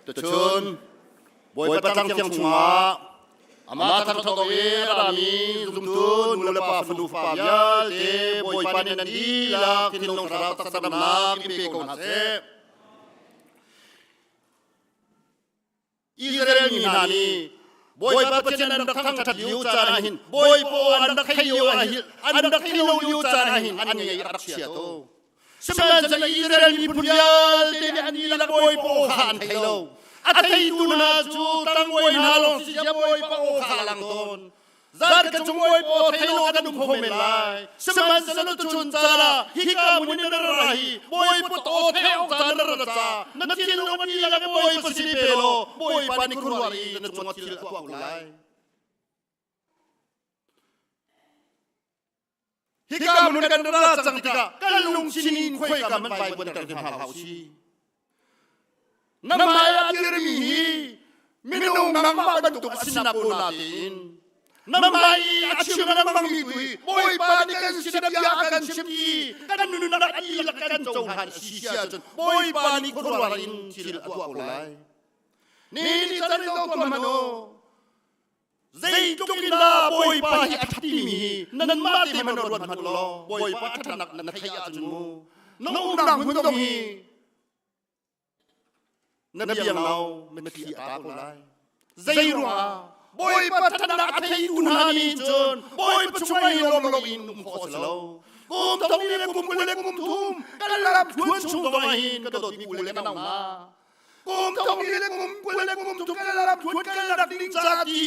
Tuchun Bawipa tlang thiang chungah amah thangṭhat awk i a rami zumtu nu le pa fanu fapa vialte Bawipa nih nan dihlak thinlung thlarau taksa damnak in pe ko hna seh. Israel mi hna nih Bawipa Pathian an rak thangṭhat lio caan ah hin Bawipa aw an rak theih lio ah hin an rak theih lo lio caan ah hin an ngaih a rak chia tuk. Sihmanhsehlaw Israel miphun vialte nih an dihlak Bawipa aw kha an thei lo. A theitu hna cu tlangbawi hna lawng si cia Bawipa aw kha a lang tawn. Zan ka cung Bawipa aw thei lo kan um kho men lai. Sihmanhsehlaw tuchun caan ah hika hmun in na ra hi Bawipa aw theih awk caan na ra ca na thinlung a dihlak in Bawipa sin i pe law Bawipa nih khuaruah i na cungah thil a tuah ko lai. Hika hmun kan ra cang tikah kan lungthin in khoika man Bible kan hna hlah usih. Na hmai a dirmi hi minung nangmah bantuk a sinak ko natein na hmai i a chim lengmangmi tu hi Bawipa nih kan sin bia a kan chim i kan nunnak a dihlak kan cohlan a si si ahcun Bawipa nih khuaruahhar in thil a tuah ko lai. Ni ni can in tuah hmanh u. Zeitluk in dah Bawipa hi a ṭhat timi hi nanmah te hmanh ruat hmanh u law Bawipa ṭhatnak na theih ahcun mu na umnak hmun zong hi na biang lo mitthli a tla ko lai. Zei ruangah Bawipa ṭhatnak a theitu hna nih cun Bawipa chungah i lawm loin um khawh a si lo. Kum thong le kum 20 le kum thum kan lam thuan chung zongah hin ka dawtmi u le ka nau hna kum thong li le kum 20 le kum thum kan lam thuan kan rak ding ca ti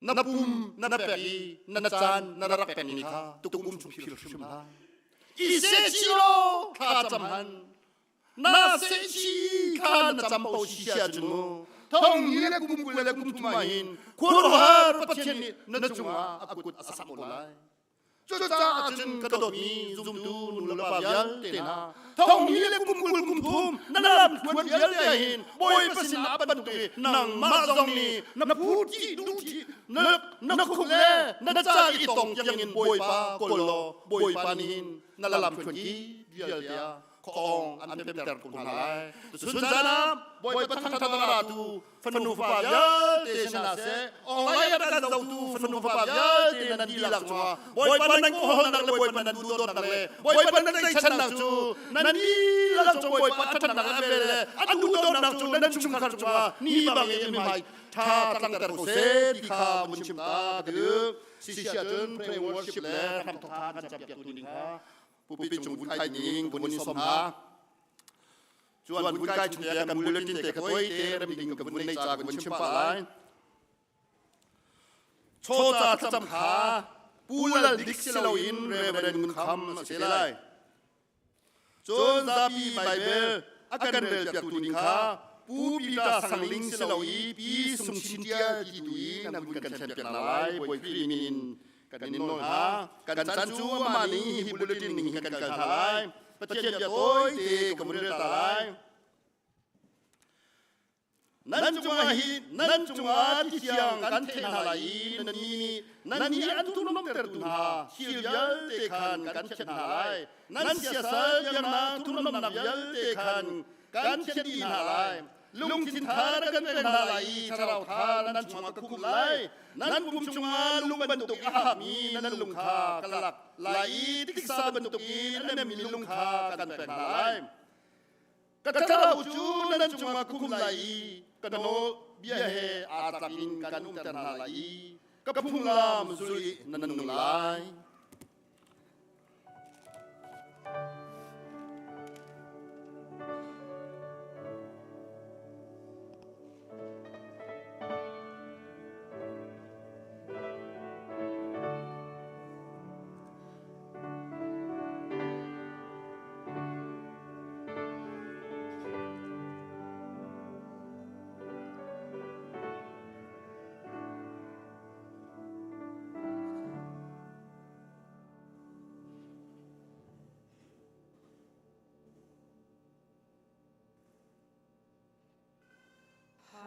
na pum na pek i na caan na rak pekmi kha tukum chung phil hrim hlah i se chi lo thla cam han na se chi kha na cam po si sia cun mu thong li le kum 20 le kum thum ah hin khuaruahhar Pathian nih na cungah a kut a sak ko lai. Cucaah cun ka dawtmi zumtu nu le pa vialte hna, thong hi le kum 20 kum thum na lam thluan vialte ah hin Bawipa sinah bantuk i nangmah zong nih na phu ṭih duh ṭih na khuk le na cal i tong tiangin Bawipa kawl law Bawipa nih hin na lam thluan ki vialte ah khuaawng an pemter ko hna lai. Chun zan ah Bawipa thangṭhat a ratu fanu fapa vialte sin ah seh, online a kan zohtu fanu fapa vialte nan dihlak cungah Bawipa nan kawhawlnak le Bawipa nan duhdawtnak le Bawipa nan tlaihchannak cu nan dihlak cung Bawipa ṭhatnak a vel le a duhdawtnak cu nan chungkhar cungah ni bangin in hmai ṭha tlangter ko seh ti kha vun chim ta ka duh. Sisi ahcun pray worship le hramthok kha kan campiaktu ding kha Pulpit cung vun kai ning vun in som hna. Cuan vun kai chung te kan bulletin te ka toi te rem ding ka vun nei ca ka vun chim pa lai. Chaw ca thlacam kha pulal dik si loin Reverend Ngun Kham a si lai. Cun zapi Bible a kan rel piaktu ding kha Pu Peter Sangling si lo i Pi Sung Chin Tial ti tu i nan vun kan thlen piak hna lai. Bawi Khrih min in kan in nawl hna. Kan caan cu amah ning hi bulletin ning hin kan kal hna lai. Pathian bia tawi te ka vun rel ta lai. Nan cungah hi nan cungah ti thiang kan theh hna lai i nan nih nan nih an thurhnawmtertu hna thil vialte khan kan thianh hna lai. Nan siasal biaknak thurhnawmnak vialte khan kan thianh dih hna lai. Lungthin thar kan pek hna lai i thlarau thar nan chungah ka khumh lai. Nan pum chungah lung bantuk a hami nan lung kha ka lak lai i tiksa bantuk in a nemmi lung kha kan pek hna lai. Ka thlarau cu nan cungah ka khumh lai i ka nawl bia he aa tlak in kan umter hna lai i ka phunglam zul i nan nung lai.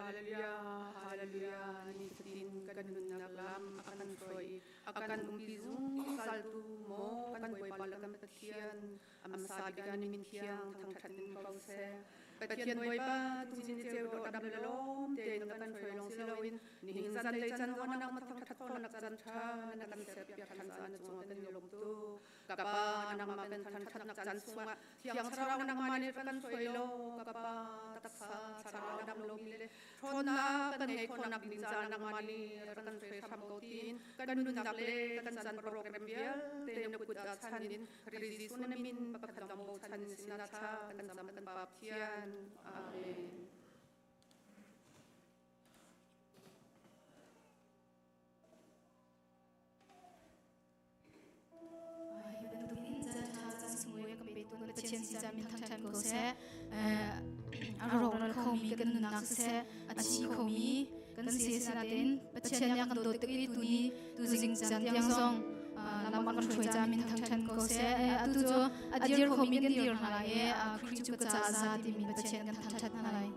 Hallelujah, hallelujah, nifatin kan nunnak lam a kan hruai i a kan umpi zungzaltu maw kan Bawipa le kan Pathian, a hmasa bik ah na min thiang thangṭhat in ko seh. Pathian Bawipa tuzing ni ceu dawh dam le lawm tein na kan hruai lawng si loin nihin zanlei caan zong ah nangmah thangṭhat khawhnak caan ṭha na kan serpiak ṭhan caah na cungah kan i lawm tuk. Ka Pa, nangmah kan thangṭhatnak caan chungah Thiang Thlarau nangmah nih rak kan hruai law ka Pa, taksa thlarau dam lomi le ṭhawnnak kan ngeih khawhnak ding caah nangmah nih rak kan hruai hram ko tiin kan nunnak le kan caan program vialte na kut ah chan in Khrih Jesuh na min pakhat lawng bochan sinah thla kan cam kan Pa Pathian. Amen. Hi bantuk in ca sunglawi kan petu kan Pathian si ca min thangṭhat ko seh. A rawkral khomi kan nunnak siseh, a thi khomi kan si sinain Pathian nih a kan dawt tuk i tuni tuzing caan tiang zong lam a kan hruai ca min thangṭhat ko seh. Atu cu a dir khomi kan dir hna lai i Khrih cu ka caah za timi Pathian kan thangṭhat hna lai.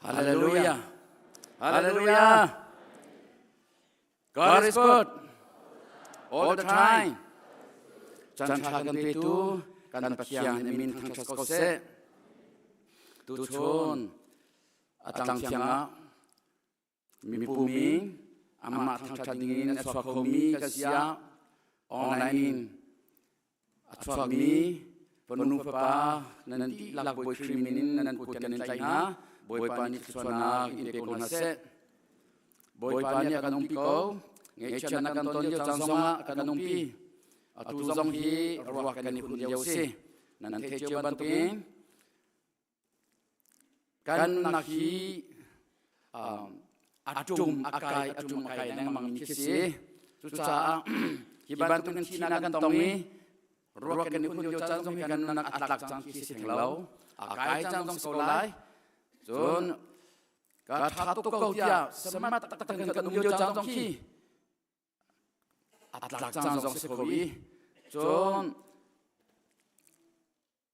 Hallelujah. Hallelujah. God is good all the time. Chan tha kan petu kan Pathian min thangthat ko seh. Tuchun atang thiangah mipumi amah thangthat dingin a chuak khomi kan siah online in a chuakmi fanu fapa nan dihlak Bawi Khrih min in nan kut kan in tlaih hna. Bawipa nih thluachuahnak in pe ko hna seh. Bawipa nih a kan umpi ko. Ngaihchiatnak kan ton lio caan zongah a kan umpi. Atu zong hi ruak kan i hun lio si. Nan theih cio bantukin Kan nunnak hi a ṭum a kai a ṭum a kai lengmang mi khi si. Cucaah hi bantuk in thihnak kan tong i ruak kan i hun lio caan zong hi kan nunnak a tlak cang khi si theng lo. A kai cang zong si ko lai. Cun ka ṭha tuk ko tiah sema taktak in kan um lio caan zong khi a tlak cang zong si ko i cun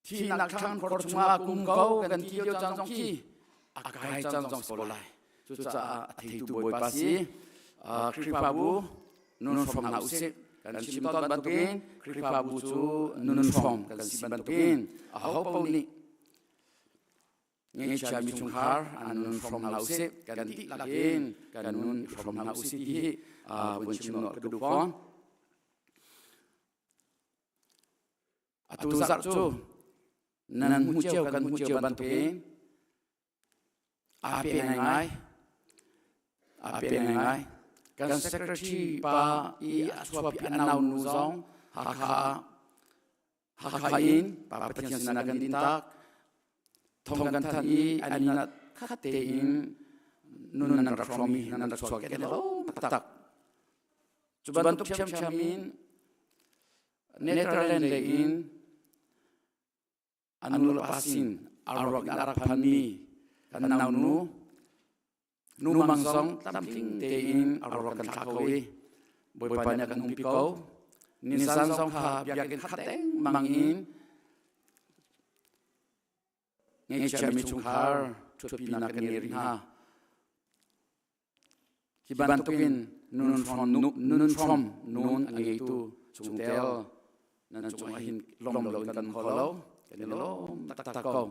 Thihnak thlang khor chungah kum ko kan ti lio caan zong khi a kai caan zong si ko lai. Cucaah a theitu Bawipa si. Khrihfabu nun hrawm hna usih. Kan chim tawn bantukin Khrihfabu cu nun hrawm kan si bantukin aho paoh nih ngeihchiami chungkhar an nun hrawm hna usih. Kan dihlak in kan nun hrawm hna usih ti hi vun chim nawh ka duh fawn. Atu zarh cu nan hmuh cio kan hmuh cio bantukin aa pe ngaingai. Aa pe ngaingai. Kan secretary pa i a chuahpi a nau nu zong Hakha Hakha in Pa Pathian sinah kan din tak. Thong kan thanh i an inn ah khat tein nun nan rak hrawmmi nan rak chuak ke lo taktak. Cu bantuk ṭhiamṭhiam in Netherlands lei in an nu le pa sin aruak in a rak phanmi kan naunu nu mang zong tlamtling tein aruak kan thlah ko i Bawipa nih a kan umpi ko. Nisan zong kha biakinn khat dengmang in ngeihchiami chungkhar ṭhutpinak kan ngei rih hna. Hi bantukin nun hrom nun a ngeitu chungtel nan cungah hin lawm lo in kan kho lo, kan i lawm taktak ko.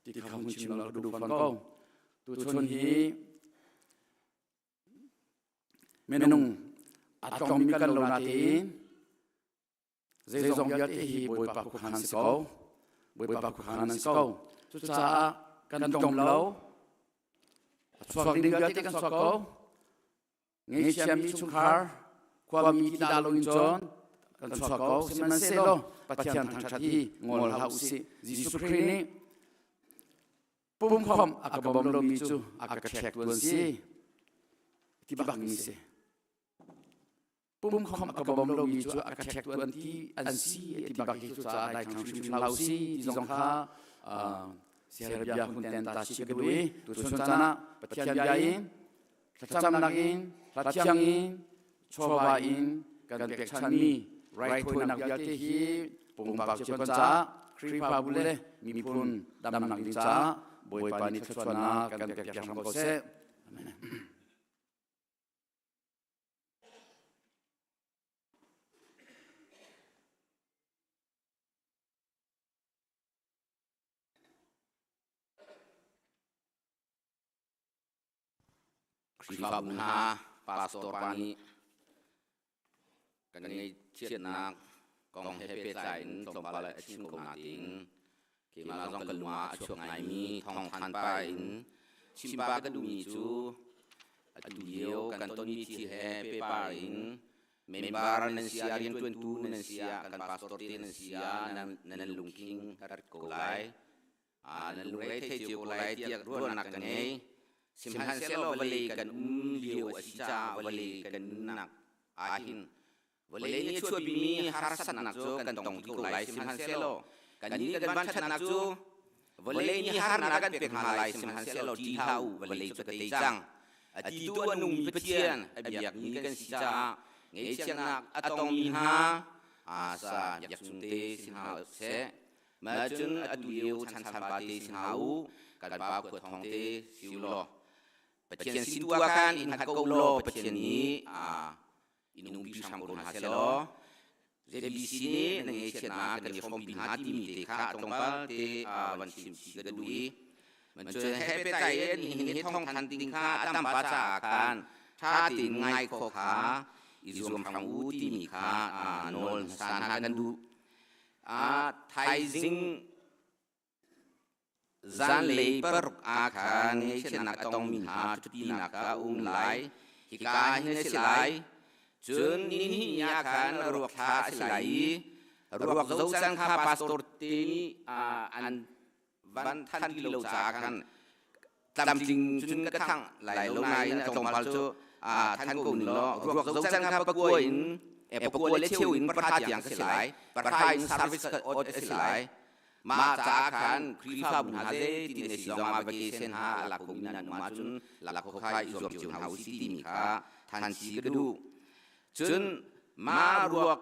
Ti kha hun chim lo duh fawn ko. Tuchun hi minung a tlawngmi kan lo natein Zeizong vialte hi Bawipa khuakhan si ko. Bawipa khuakhan an si ko. Cucaah kan tlawm lo. A chuak ding vialte kan chuak ko. Ngeichiami chungkhar, khuami ti dah lo in cun kan chuak ko. Sihmanhsehlaw Pathian thangṭhat hi ngol hlah usih. Jesuh Khrih nih pumkhawmh a ka bawm lomi cu a ka ṭhek tuan si. Ti bak mi si. Pumkhawmh a ka bawm lomi cu a ka ṭhektu an ti an si ti bak hi cucaah daithlang hrimhrim hlah u si ti zong kha siaherh hun ten ta si ka duh i tuchun caan ah Pathian bia in thlacamnak in hla thiang in chawva in kan pekchanmi raithawinak vialte hi pumpak cio kan caah Khrihfabu le miphun damnak ding caah Bawipa nih thluachuahnak kan pekpiak hram ko seh. Amen. Khrihfabu hna pastor pa nih kan ngaihchiatnak kong he pehtlai in tlawmpal a chim ko nain keimah zong ka lung ah a chuak ngaimi thawngthan pa in chimpa ka duhmi cu atu lio kan tonmi thil he pehpar in member nan si ah rianṭuantu nan si ah kan pastor te nan si ah nan lungking a rit ko lai. Nan lungre thei cio ko lai tiah ruahnak ka ngei. Sihmanhsehlaw vawlei kan um lio a si caah vawlei kan nunnak ahhin vawlei nih a chuahpimi harsatnak cu kan tong dih ko lai. Sihmanhsehlaw kannih kan vanṭhatnak cu vawlei nih harnak a kan pek hna lai. Sihmanhsehlaw ṭih hlah u, vawlei cu ka tei cang. A ti tu a nungmi Pathian a biakmi kan si caah ngaihchiatnak a tongmi hna asa biakchung te si hna seh. Ma cun atu lio chan chan pa te si hna u kan pa khua thong te si u law Pathian sin tu ah khan in hngat ko law Pathian nih in umpi hram ko hna seh law ZBC nih na ngeihchiatnak kan i hrawmpi hna timi te kha tlawmpal te van chim chih ka duh i man cun he pehtlai in nihin hi thawng than ding kha a tam pa caah khan ṭha tein ngai khawh kha i zuam hram u timi kha nawl hmasa hna kan duh. Thaizing Zanlei paruk ah khan ngaihchiatnak a tongmi hna ṭhutpinak ah a um lai. Hika hin a si lai. Cun nihnih ni ah khan ruak thla a si lai i ruak zocan kha pastor te nih an van than ti lo caah khan tlamtling cun ka thangh lai lo nain a tlawmpal cu than ko ning law ruak zocan kha pakua in pakua le cheu in pahra tiang ka si lai. Pahra in service ka ot a si lai. Mah caah khan Khrihfabu hna zeitin a si zongah vacation hna a lak khomi nan um ahcun lak kho kha i zuam cio hna usih timi kha thanchi ka duh. Cun mah ruak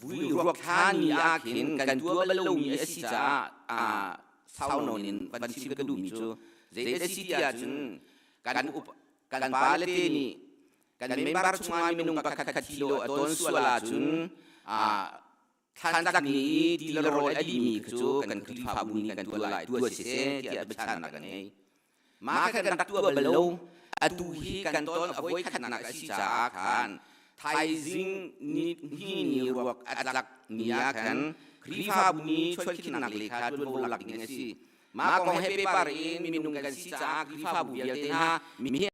vui ruak thla ni ah khin kan tuah bal lomi a si caah sau nawn in van chim ka duhmi cu zei a si ti ahcun kan up kan pale te nih kan member chungah minung pakhat khat thi lo a tawn sual ahcun Thlantlak ni i ti le rawl a dihmi cu kan Khrihfabu nih kan tuah lai, tuah siseh tiah biachahnak kan ngei. Mah kha kan rak tuah bal lo. Atu hi kan ton a voikhatnak a si caah khan thaizing ni hi ni ruak a tlak ni ah khan Khrihfabu nih chuaikhinnak lei kha tuanvo lak ding a si. Mah kong he pehpar in minung kan si caah Khrihfabu vialte hna mi hi.